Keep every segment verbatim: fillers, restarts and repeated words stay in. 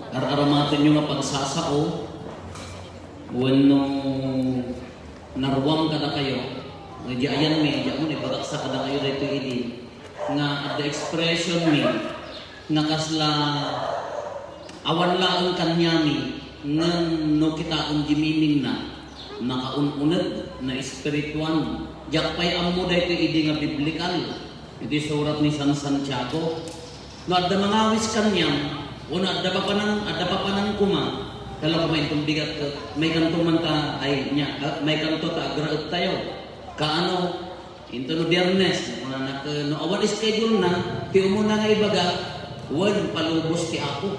Ar-aramatenyo nga pagsasao, wenno naruam kadakayo, nga di ayanmi, di ammo ibagaksa kadakayo daytoy idi, nga adda expression mi, nga kasla awan laeng kaniami, ngem no kitaem di mimingna, nakaun-uneg, naespirituan. Diak pay ammo daytoy idi nga biblikal. Iti surat ni San Santiago, no adda mangawis kaniam, wenno adda papanan, adda papanan koma, kala koma inton bigat ket, maykanto man ta, ay, nia, ah, maykanto ta agraet tayo. Kaano, inton no Biyernes, kunana ket, no awan schedule na, ti umuna nga ibaga, wen, palubos ti Apo.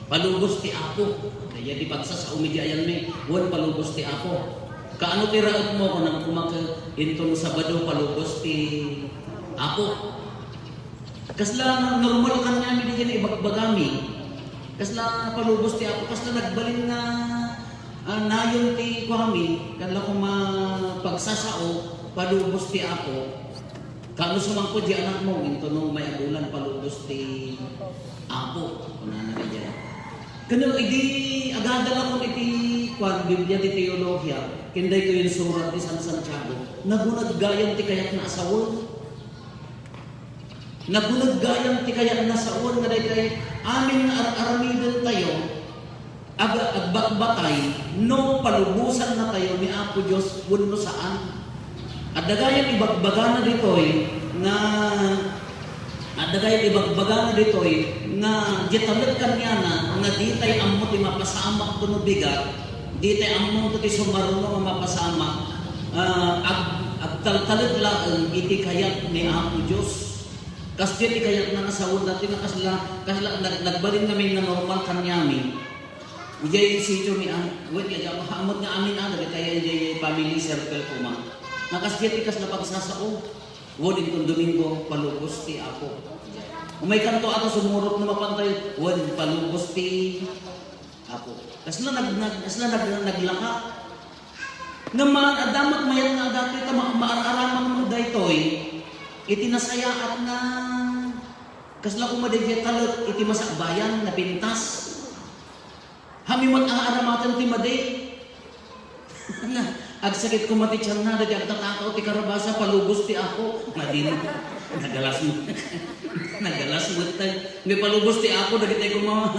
Palubos ti Apo. Kaya di pagsasao mi di ayanmi, wen, palubos ti Apo. Kaano ti raepmo, kunam koma ket, inton Sabado, palubos ti Apo. Kasla normal kaniami daydiay nga ibagbagami. Kasla palubos ti Apo, kasla nagbalin nga, ah, nayon ti kuami, kasla koma pagsasao, palubos ti Apo. Kaano sumangko di anakmo, inton no may abulan, palubos ti Apo, kunana daydiay. Ken idi agadalakon iti kuan, Biblia ti teologia, ken daytoy insurat ni San Santiago, naguneg gayam ti kayatna a sawen. Naguneg gayam ti kayatna a sawen nga daytoy amin nga ar-aramidentayo, ag-, agbakbatay no palubosannatayo ni Apo Dios wenno saan. Adda gayam ibagbagana ditoy nga, adda gayam ibagbagana ditoy nga diay talek kaniana nga ditay ammo ti mapasamak wenno bigat, ditay ammo ti sumaruno nga mapasamak, ah, ag-, agtaltalek laeng iti kayat ni Apo Dios. Kasdiay ti kayatna nga sawen daytoy nga kasla, kasla nag-, nagbalin ngamin nga normal kaniami. Idiay sitio mi, ah, wen, idiay, amot nga amin, ah, dagiti idiay family circle koma. Nga kasdiay ti kasla pagsasao. Wen, inton Domingo, palubos ti Apo. Umaykanto a ta sumurot no mapan tayo, wen, palubos ti Apo. Kasla nag-, nag-, kasla nag-, naglaka. Ngem man, adda met mayat nga adda daytoy ta ma-, maar-araman met daytoy iti nasayaat nga kasla koma daydiay talek iti masakbayan, napintas. Amin met a aramaten ti madi. Agsakit koma ti tianna, daydiay agtatakaw ti karabasa, palubos ti Apo. Madin. Nagalas mo. Nagalas mo tayo. May palubos ti Apo, dagitay koma.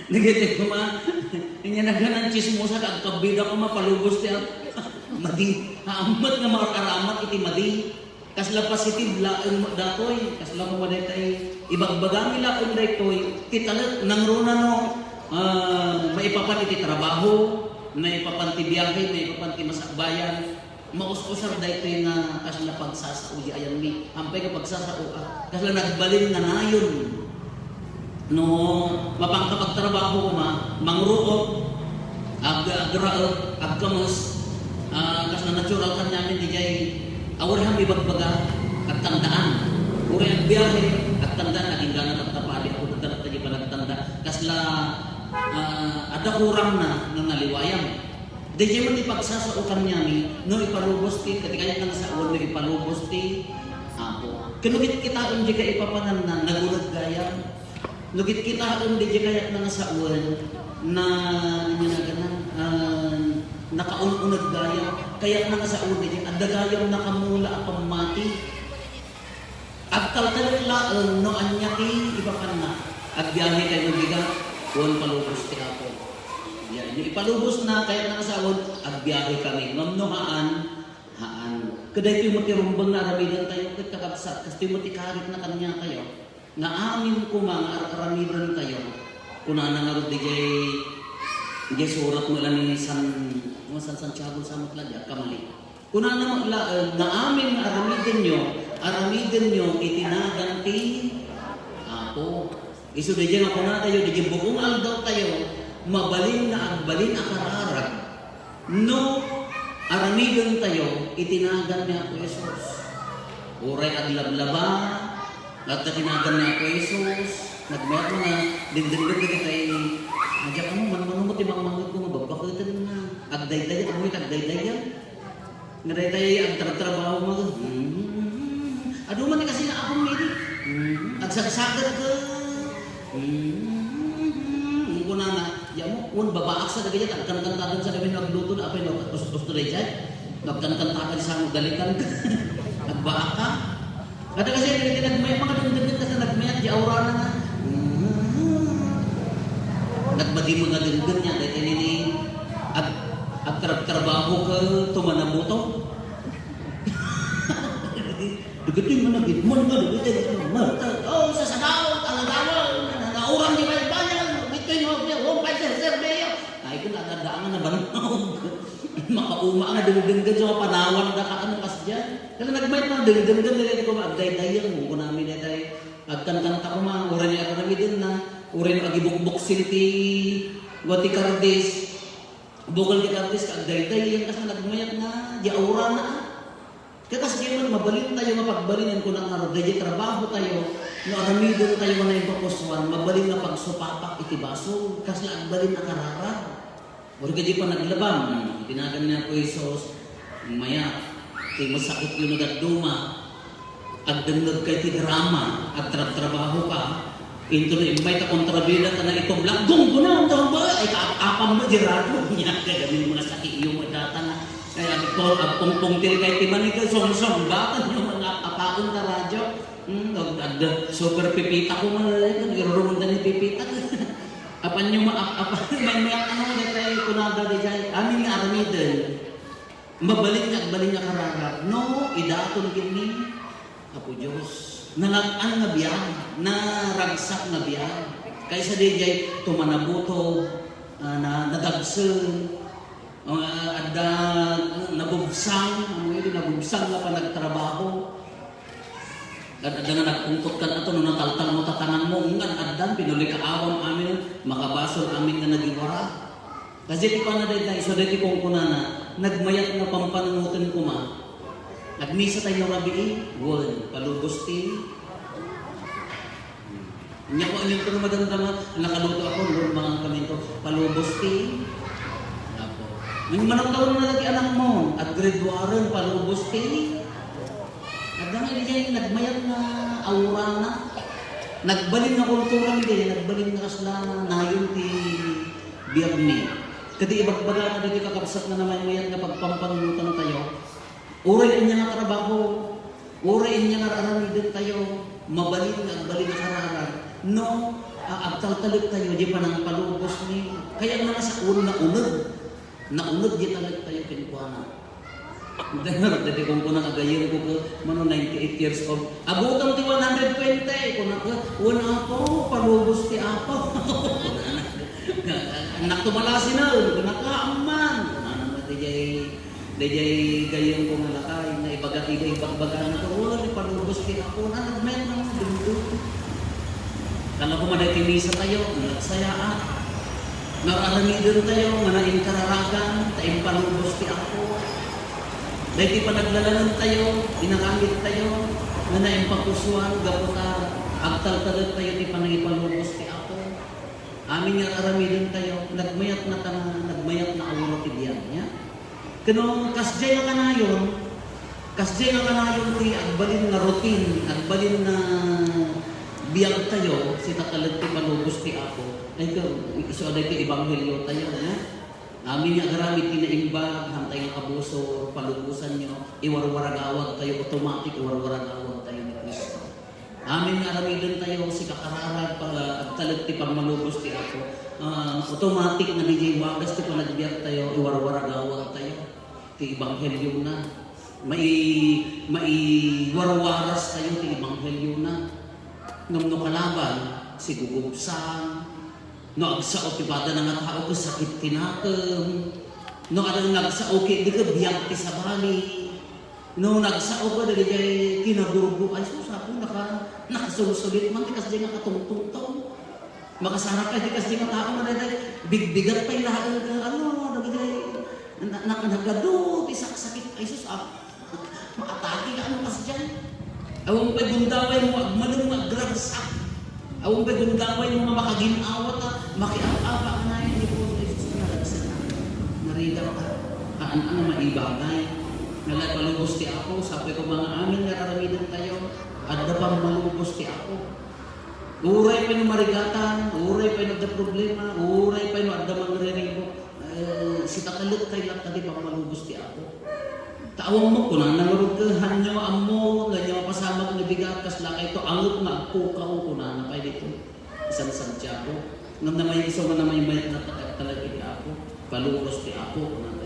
Dagitay koma. Inya naganan chismosa, agkabida koma, palubos ti Apo. Madi. Aammet nga maar-aramat iti madi. Kasla positive laeng met datoy, kasla koma daytay ibagbagami laeng daytoy, ti talek nangruna no, ah, maipapan iti trabaho, maipapan ti biyahe, maipapan ti masakbayan, maus-usar daytoy nga kasla pagsasao di ayanmi. Ampay nga pagsasao, ah, kasla nagbalin nga nayon. No mapanka pagtrabaho koma, mangruot, ag-, agraep, agkames, ah, kasla natural kaniamin, diay, awan ham ibagbaga, agtandaan. Uray agbiahe, agtandaan, agingganan, agtapali, apo, agtanda, diay panagtanda. Kasla, ah, adda kurangna, no naliwayam. Daydiay met ti pagsasao kaniami, no ipalubos ti, ket ti kayatna nga saoen, no ipalubos ti Apo. Ket no kitkitaem diay kaipapananna, naguneg gayam. No kitkitaem diay kayatna nga saoen, na, ania naganna, ah, nakaun-uneg gayam. Kayatna nga saoen diay, adda gayam nakamula a pammati. Agtaltalek laeng no ania ti ipapanna. Agbiahe kayo bigat, wen palubos ti Apo. Yan. Yung ipalubos na, kayatna nga saoen, agbiahe kami. Ngem no haan, haan. Ket daytoy met ti rumbeng nga aramiden tayo, ket kakabsat, kastoy met ti karit na kaniya tayo. Nga amin koma nga ar-, aramiden tayo. Kunana ngarud diay, diay surat met la ni San, no, San Santiago, sa met la, di agkamali. Kunana met laeng nga amin nga aramidenyo, aramidenyo iti nagan ti Apo. Isu daydiay nga kunatayo, daydiay bukong aldaw tayo, mabalin nga agbalin a kararag no aramiden tayo iti nagan ni Apo Jesus. Uray aglablaba, adda ti nagan ni Apo Jesus, nagmayat nga dindindin dagitay, nga diak ammo, man-, mano met ti mangmangetko nga babbaketen na, agdaydayan, ammo iti agdaydayan. Nga daytay agtrabtrabaho nga, hmm, adu man ti kasinaapon mi idi. Hmm, agsagsagat ka. Hmm, Wen, babaak sa dagiti agkankanta, sa dagiti agluto na apay no, tus-, tus-, daydiay. Agkankanta ka, di sa mo dalikan. Agbaak ka. Kada kasi, dagiti nagmayat, mga dengdenggen, kasi nagmayat, di aurana nga. Nagmadi mga denggen niya, dahil ini, ag-, agtrab-trabaho ka, tumanabuto. Dagiti nga nagidmon ka, dagiti nga, oh, sa sadaw, ang sadaw, na, na, naurang di baybayan, dagiti nga, oh, pay, sir, sir, mayor. Ay, kun adda nga nabannog. Makauma nga dengdenggen, so, panawan da ka, ano, kas diyan. Kasi nagmayat nga dengdenggen, dili ko agdaydayan mo, kun amin, dayday, agkankanta ko man, uray ni agramiden na, uray ni agibukbuksil ti, wa ti kardis, bukal ti kardis, agdaydayan, kasi nagmayat nga, di aurana. Ket kasdiay man, mabalintayo nga pagbalinen, kunak ngarud, daydiay trabahotayo, no aramidentayo nga naipapusuan, mabalin nga pagsupapak iti basol, kasla agbalin a kararag. Uray kadi panaglabam, tinagan ni Apo Jesus, mayat, ti masakityo nga dadduma, agdengngegkayo ti drama, agtrabtrabahoka, intono immay ta kontrabida ta naitublag, gunggunaw ta ba? Ay, kaap-apam mo, di radyo niya, kaya kami mga sakityo, madata nga, ay, agpon-, agpungpungtil kay ti manik, sungsung, batan yung mga apaon ta radyo. Hmm, ag-, ag-, super pipita ko man, eh, irurungan ni pipita. Apan yung ma-, ap-, apan may, may ano, daytoy kunada, daydiay, amin nga aramiden. Mabalin nga, agbalin nga kararag. No, idaton ken ni Apo Dios. Nalag-an nga biag, naragsak nga biag. Kaysa daydiay, tumanabuto, ah, na, nadagsen, ah, adda, nabubsang, ano yun, nabubsang nga panagtrabaho. Ad-, adda nga nagpungtot kan ato, no nataltal mo tatangan mo, ngan addan, pinuli ka awam amin, makabasol amin nga nagiwara. Kasi ti pana dayta, isu dayta kungkunana, nagmayat nga pampanunoten koma. Nagmisa tayo rabii, wen, palubos ti. Nya ko, anya ko madamdama, nakaluto ako, wen, mangan kami to, palubos ti. Apo. Nang managtaon na lagi anak mo, at grade one, palubos ti. Adda nga diay nagmayat nga aurana. Nagbalin nga kultura mi diay, nagbalin nga kasla nayon ti biag mi. Ket ti ibagbaga nga dagiti kakabsat nga namaymayat nga pagpampanunotan tayo. Uray ania nga trabaho, uray ania nga aramiden tayo, mabalin nga agbalin a kararag. No, a-, agtaltalek tayo, di panangpalubos ni, kaya nga nasa un-, nauneg. Nauneg di talek tayo kenkuana. Dagiti kunkuna nga gayyem ko, mano, ninety-eight years old. Abutom ti one hundred twenty. Kunana, "Wen, Apo, palubos ti Apo." Naktumalasinen, kunana, "Amman." Kunana, daydiay, daydiay gayyem ko nga lakay, nga ibaga ti ibagbagana, "Wen, palubos ti Apo." Na, nagmet na, dungdung. Kala ko man daytoy misa tayo, nagsayaat. Nga aramiden tayo nga nainkararagan, ta impalubos ti Apo. Daytoy panaglalanen tayo, inaramid tayo, nga naimpapusuan, gapu ta agtaltalek tayo ti panangipalubos ti Apo. Amin nga aramiden tayo, nagmayat na ta-, nagmayat na aura ti biag niya. Kano, kasdiay nga kanayon, kasdiay nga kanayon ti agbalin nga routine, agbalin nga biag tayo, sita talek ti palubos ti Apo. Ay, ka, isu a daytoy ebanghelio tayo, ha? Amin nga agaramid ti naimbag, hantay nga kabusor, palubosanyo, iwarwaragawag tayo, automatic, iwarwaragawag tayo ni Cristo. Amin nga aramiden tayo, sika kararag, pa-, agtalek ti pammalubos ti Apo. Ah, automatic nga diay wagas ti panagbiag tayo, iwarwaragawag tayo ti ebanghelio na. Mai-, maiwarwaras tayo ti ebanghelio na. Ngem no kalaban, sigugubsan, no agsao ti padana nga tao, ket sakit ti nakem, no adda nga agsao ket di ket biag ti sabali. No nagsao ka dagiti kinagurgo, ay sus, Apo, naka-, nakasulsulit man ti kasdiay nga katungtungtong. Makasaraka ti kasdiay nga tao nga daydiay, bigbigat pay laeng nga, ano, dagiti na-, na-, nagadu ti saksakit, ay sus, Apo. Maatake nga ano kasdiay. Awan pay gundaway mo, agmalem nga agragsak. Awan pay gundaway mo nga makagin-awat a, makiab-aba nga nayon, di po, Jesus, naragsak. Narigat ka. Haan-an nga maibagay. Nga palubos ti Apo, sabi ko, mga amin nga aramiden tayo, adda pammalubos ti Apo. Uray pay no marigatan, uray pay no adda problema, uray pay no adda mangriribuk, eh, sitatalek tay latta di pammalubos ti Apo. Ta awan mo, kunana ngarud ket, "Hanyo ammo, nanyo mapasamak nga bigat, kasla kayto, angep nga agpukaw," kunana pay dito. San Santiago. Ngem namayso nga namaymayat nga talaga iti Apo. Palubos ti Apo, kunana.